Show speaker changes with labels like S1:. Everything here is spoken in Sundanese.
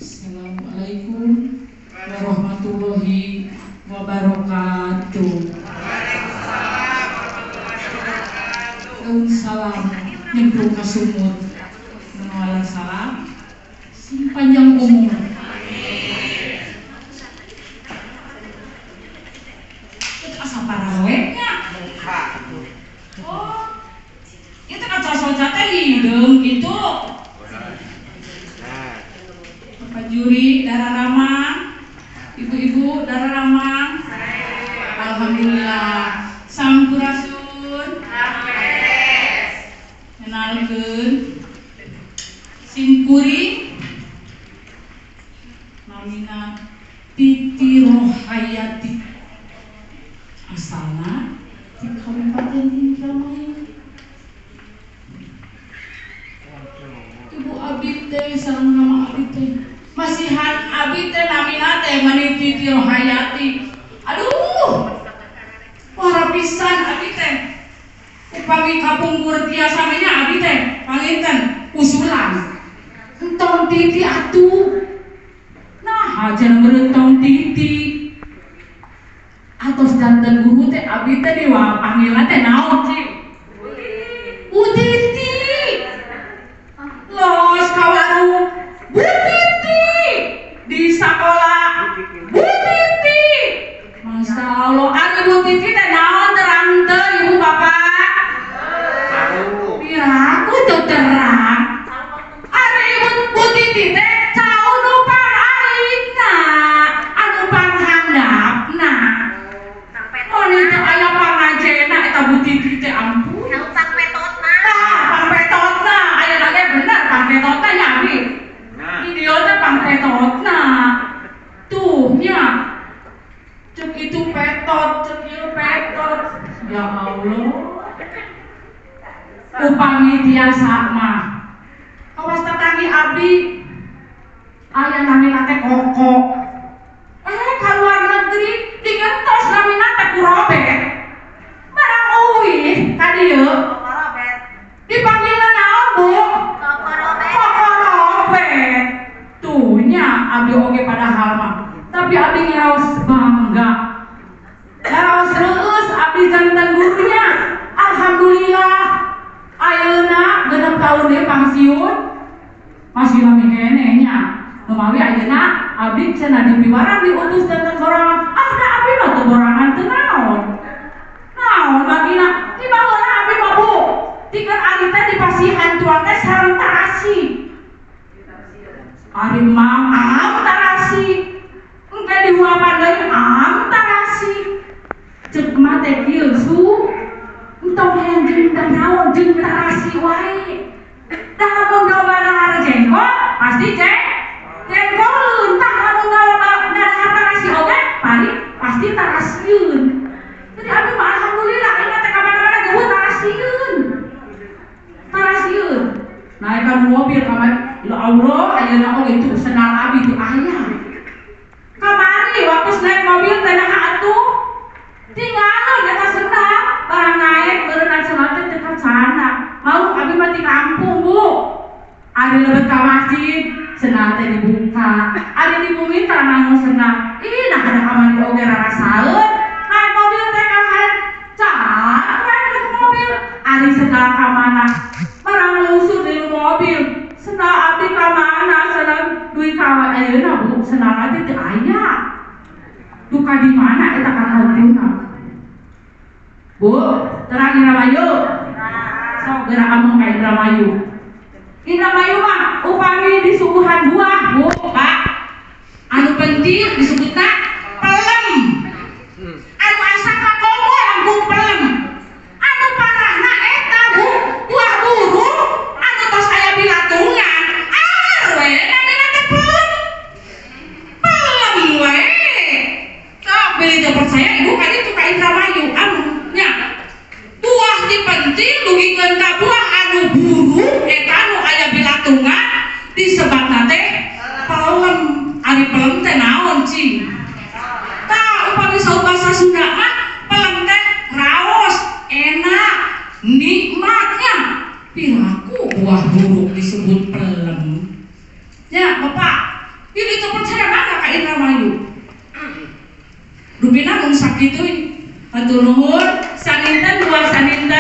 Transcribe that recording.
S1: Assalamualaikum warahmatullahi wabarakatuh.
S2: Waalaikumsalam warahmatullahi wabarakatuh.
S1: Daun salam nyemplung ka sumur. Menawalan salam sing panjang umur. Itu asa parawe nya. Oh, itu kaca soca teh hideung gitu. Bapak juri dararamang, ibu-ibu dararamang. Alhamdulillah. Sampurasun. Kenalkeun simkuring namina Titi Rohayati, asalna di Kabupaten Indramayu. Ibu abdi teh sareng nama abdi teh masihan abdi teh namina teh mani Titi Rohayati. Aduh, wara pisan abdi teh. Upami kapungkur tiasa nya abdi teh panginten usulan entong Titi atuh. Nah, aja meureun tong Titi. Atos janten guru teh abdi teh diwapanggilan teh naon sih? Bu Titi. Los ka warung Bu Titi. Di sakola Bu Titi. Masya Allah, ari Bu Titi teh naon terang teu ibu bapak? Piraku teu terang. Ari ibu Bu Titi teh cau nu pangalitna, anu panghandapna. Oh, teu aya pangajena eta Bu Titi teh, ampun. Tah, pangpetotna, aya lagi bener pangpetotna nya abi. Di dieu teh pangpetotna. Tuh nya. Cek itu petot, cek ieu petot. Ya Allah. Upami tiasa mah. Kawas tetanggi abdi aya namina teh Koko. Ka luar negeri digentos namina teh ku Robert. Barang uwih ka dieu dipanggilna naon, Bu? Koko Robert. Tuh nya abdi oge padahal mah. Tapi abdi ngaraos bangga. Ngaraos reueus abdi janten gurunya. Alhamdulillah. Ayeuna 6 tahun deui pangsiun. Masih lami keneh nya. Numawi ayeuna abdi cenah dipiwarang diutus janten sorangan. Ah, da abdi mah teu borangan teu naon. Naon bagina di baheula abdi mah, Bu. Tikeun ari teh dipasihan tuang teh sareng tarasi. Ari mam am tarasi. Engke dihuapan deui am tarasi. Ceuk mah teh kieu su. Entong hayang jeung teh naon jeung tarasi wae. Da lamun loba dahar jengkol pasti jengkoleun. Tah lamun loba dahar tarasi oge pari pasti tarasieun. Jadi abdi mah alhamdulillah ayeuna teh ka mana-mana geus tarasieun. Tarasieun. Naik ka mobil kamari, ya Allah ayeuna oge tuh sendal abdi teu aya. Kamari waktu naik mobil teh naha atuh? Tinggalin eta sendal, barang naik beureunna sendal teh teu kacana. Mau abdi mah ti kampung, Bu. Ari lebet ka masjid, sendal teh dibuka. Ari di bumi teh nanggung sendal. Ih, nah ada kamari oge rarasaeun. Naik mobil teh kalahan cat we di mobil. Ari sendal ka mana? Barang lusur di mobil. Sendal abdi ka mana? Sendal duit ka ayeuna, Bu. Sendal abdi teu aya. Duka di mana eta katantuna? Bu, terang Indramayu. Sok gerak ameng ka Indramayu. Indramayu mah upami disuguhan buah, Bu, Pak. Anu penting disebutna pelem. Anu asa ka komo langkung pelem. Anu parahna eta, Bu, buah burung anu tos aya bilatungan. Anger we namina teh pelem. Pelem we. Sok bilih teu percaya ibu ka ditu ka Indramayu anu nya. Buah dipenting dugikeun ka buah anu burung eta anu aya bilatungan disebatna teh pelem. Ari pelem teh naon cing? Tah upami saur basa Sunda mah pelem teh raos, enak, nikmatnya. Piraku buah buruk disebut pelem. Ya, Bapak. Rupina mung sakitu, hatur nuhun. Saninten dua saninten.